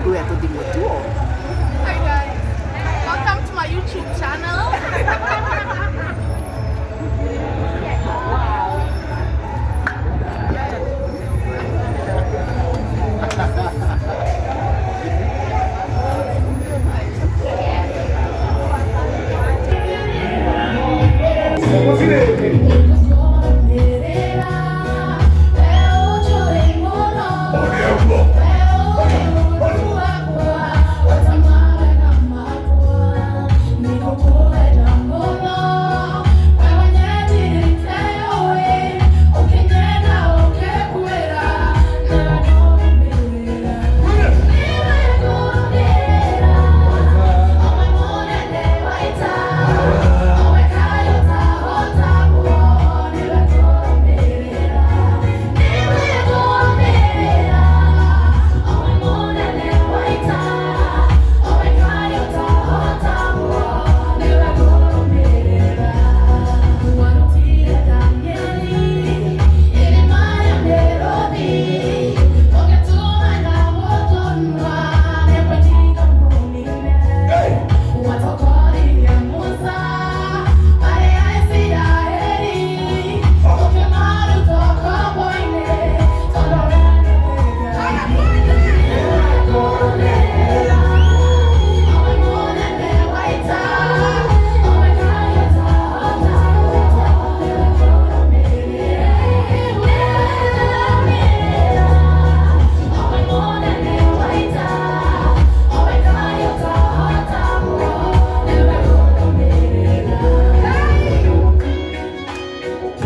Nguoya tũthimũ tuo. Hi guys, welcome to my YouTube channel.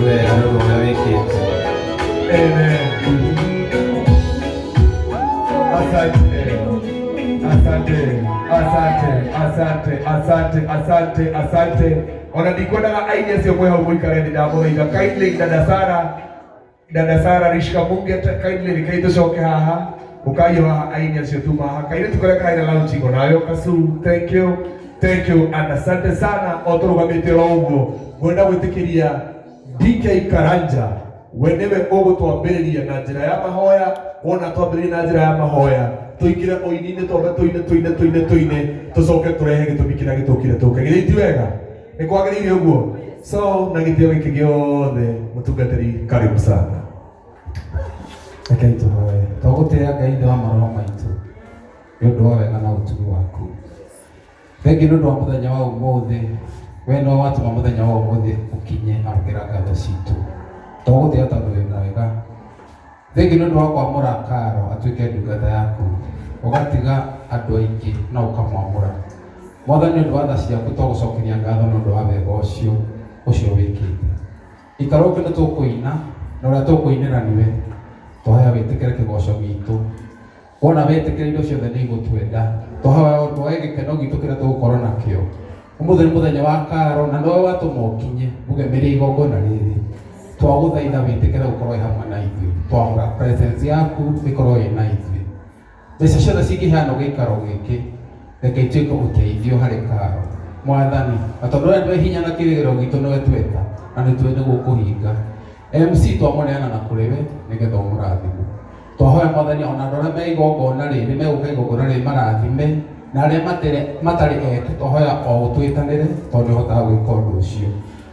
Nĩ wega nĩ ũndũ ũrĩa wĩkĩte. Amen. Asante. Asante. Asante. Asante. Asante. Asante. Asante. Ona ndikwendaga aini acio mwĩ hau mũikare thĩ ndamũthaitha kindly dada Sara dada Sara Rishka Munge kindly rikai tũcoke haha ũkaiyũ haha aini acio tuma haha kairĩtu karĩa karaina launching onawe kasu thank you thank you and asante sana o tũrũgamĩte oro ũguo ngwenda gwĩtĩkĩria DK Karanja we nĩwe ũgũtwambĩrĩria na njĩra ya mahoya wona twambĩrĩria na njĩra ya mahoya tũingĩre ũini-inĩ twambe tũine tũine tũine tũine tũcoke tũrehe gĩtũmi kĩrĩa gĩtũkire tũke githĩ ti wega nĩ kwagĩrĩire ũguo so na gĩtĩo gĩkĩ gĩothe mũtungatĩri karibu sana. Rekei tũhoe. Twagũtĩĩa Ngai Ithe wa maroho maitũ nĩ ũndũ wa wega na ũtugi waku. Thengiũ nĩ ũndũ wa mũthenya wa ũmũthĩ, we nĩwe watũma mũthenya wa ũmũthĩ ũkinye amũkĩra ngatho citũ. Twagũtĩĩa tondũ wĩ mwega. Thengiũ nĩ ũndũ wa kwamũra Karo atuĩke ndungata yaku, ũgatiga andũ aingĩ na ũkamwamũra. Mwathani nĩ ũndũ wa tha ciaku twagũcokeria ngatho nĩ ũndũ wa wega ũcio ũcio wĩkĩte. Ikara ũkĩ nĩ tũkũina na ũrĩa tũkũinĩra nĩwe. Twahoya wĩtĩkĩre kĩgoco gitũ. Wona wetĩkĩra indo ciothe nĩ igũtwenda. Twahoya ũndũ gĩkeno gitũ kĩrĩa tũgũkorwo nakĩo. Ũmũthĩ nĩ mũthenya wa Karo na nĩwe watũma ũkinye mũgemerie igongona rĩrĩ. Twagũthaitha wĩtĩkĩre gũkorwo wĩ hamwe na ithuĩ. Twamũra presence yaku ĩkorwo ĩ na ithuĩ. Mbeca ciothe cingĩheanwo gĩikaro gĩkĩ reke ituĩke ũteithio harĩ Karo. Mwathani, na tondũ we nĩwe hinya na kĩrĩgĩrĩro gitũ nĩwe tweta na nĩ tũĩ nĩ gũkũhinga. MC twamũneana na kũrĩ we nĩgetha ũmũrathime. Twahoya Mwathani ona andũ arĩa me igongona rĩrĩ megũka igongona rĩrĩ marathime na arĩa matarĩ ete twahoya o ũtwĩtanĩre tondũ nĩ ũhotaga gwĩka ũndũ ũcio.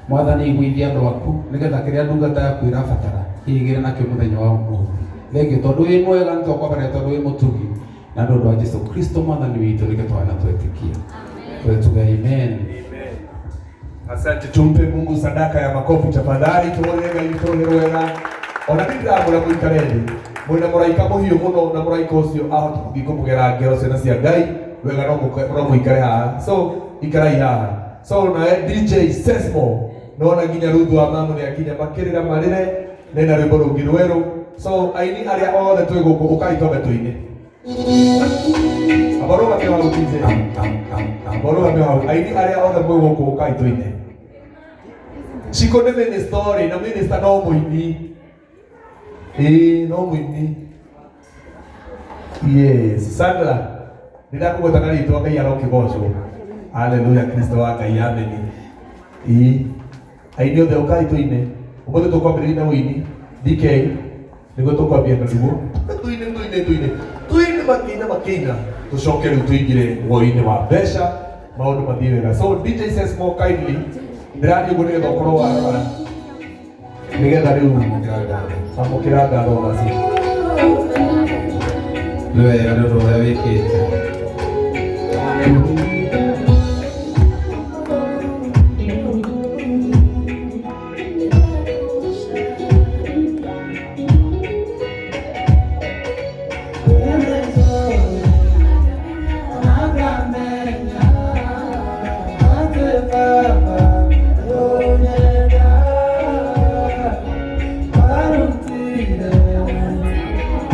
Mwathani iguithia andũ aku nĩgetha kĩrĩa ndungata yaku ĩrabatara ĩgĩre nakĩo mũthenya wa ũmũthĩ. Thengiũ tondũ wĩ mwega nĩ twakwambarĩra tondũ wĩ mũtugi na nĩ ũndũ wa Jesu Kristo Mwathani witũ nĩkĩo twahoya na twetĩkia. Tuge amen. Asante, tumpe Mungu sadaka ya makofi tafadhali, tuone Ngai witũ nĩ wega. Ona niĩ ndĩramwĩra mũikare thĩ mwĩna mũraika mũhiũ mũno na mũraika ũcio ahota gũthiĩ kũmũgera ngero ciana cia Ngai wega no no mũikare haha so ikarai haha so nawe DJ Sesmo nona nginya Ruthu wa mamu nĩ akinya makĩrĩra marĩre nena rwĩmbo rũngĩ rwerũ so aini arĩa othe twĩ gũkũ ũkai twambe tũine abarũgamio hau DJ abarũgamio hau aini arĩa othe mwĩ gũkũ ũkai tũine Ciko nĩ minister rĩ na minister no mũini ĩĩ no mũini yes Sandra nĩndakũgweta na rĩtwa Ngai arokĩgocwo haleluya Kristo wa Ngai ameni ĩĩ aini othe ũkai tũine ũmũthĩ tũkwambĩrĩria na ũini DK nĩguo tũkwambia na ruo tũine tũine tũine tũine. Makĩina makĩina, tũcoke rĩu tũingĩre woi-inĩ wa mbeca, maũndũ mathiĩ wega. So DJ Sesmo, kindly, ndĩrathiĩ ũguo nĩgetha ũkorwo warora, nĩgetha rĩu amũkĩra ngatho nacio. Nĩ wega nĩ ũndũ ũrĩa wĩkĩte.